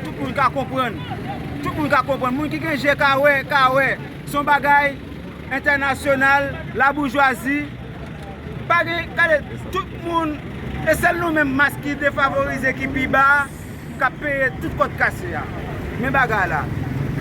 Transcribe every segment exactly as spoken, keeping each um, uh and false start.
Tout moun ka konprann. Tout moun ka konprann. Moun ki gen je ka wè, ka wè. Se yon bagay entènasyonal, laboujwazi. Pa gen, gade, tout moun, e sèl nou menm mas ki defavorize, ki pi ba, k ap peye tout kòt kase a. Men bagay la.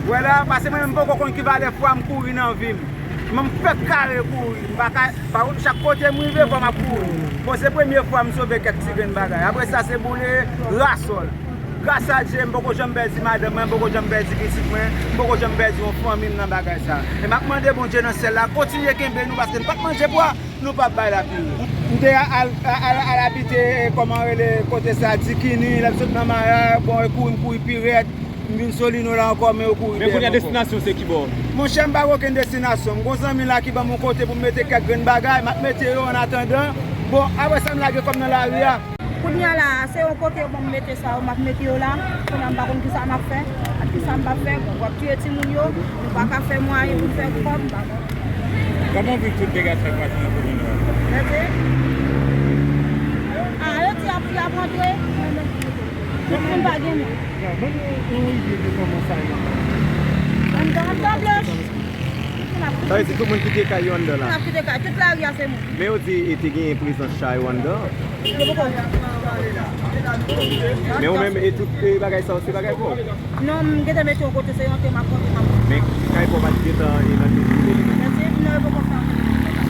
Wè la, paske mwen menm m poko konn ki valè fwa m kouri nan vi m. Men m fèk kare kouri. M pa ka, pa kont chak kote m rive, fò m ap kouri. Bon, se premye fwa m sove kèk ti grenn bagay. Apre sa, se boule, rasòl. Gras a Dye, m poko janm pèdi madanm mwen, m poko janm pèdi pitit mwen, m poko janm pèdi yon fanmi m nan bagay sa. E m ap mande Bondye nan syèl la, kontinye kenbe nou, paske n pa t manje pwa, nou p ap bay lapli. M te al, al, al, al abite, e, kòman rele, kote sa, Dikini, lè m sot nan Maya, bon, e kouri, m kouri pi rèd, m vin Solino la ankò, men yo kouri Men dèyè kounye a m ankò. Destinasyon se ki bò? Monchè, m pa gen okenn destinasyon. M gon zanmi la ki ban m yon kote pou m mete kèk grenn bagay, m ap mete yo an atandan. Bon, apre sa, m lage kò m nan lari a. Kounye a la, se yon kote yo ban m mete sa yo, m ap mete yo la. Kounye a m pa konn kisa m ap fè, ak kisa m p ap fè. Bon, w ap tiye timoun yo, nou pa ka fè mwayen pou n fè kòb, m pa konn. Kòman w viv tout dega sa k pase nan komin nan? Mèsi. A, yo di ap, y ap rantre. Tout moun pa gen moun. Ban m yon, yon ide de kòman sa ye. Anndan, anndan blanch. Tout moun ap Sa vle di tout moun kite kay yo anndan la. Tout moun ap kite kay. Tout lari a se moun. Men yo di e te genyen prezans chay yo anndan. Yo poko wè. Men ou menm, e tout, e, bagay sa yo, se bagay pa w? Non, m gentan mete yon kote, se yon te m ap monte, m ap monte. Men kay pa w pa t gentan, e, nan dezile li menm? Mèsi, non, yo poko fè anyen nan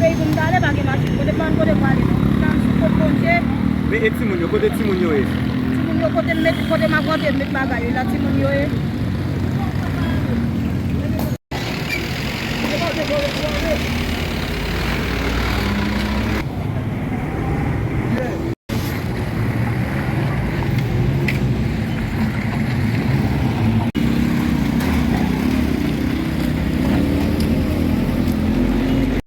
peyi pou m t ale, pa gen machin. Kote m, kote m prale, non. Nan m sou kont Bondye. Men e timoun yo, kote timoun yo ye? Timoun yo, kote m met, kote m ap rantre, m met bagay yo la, timoun yo ye.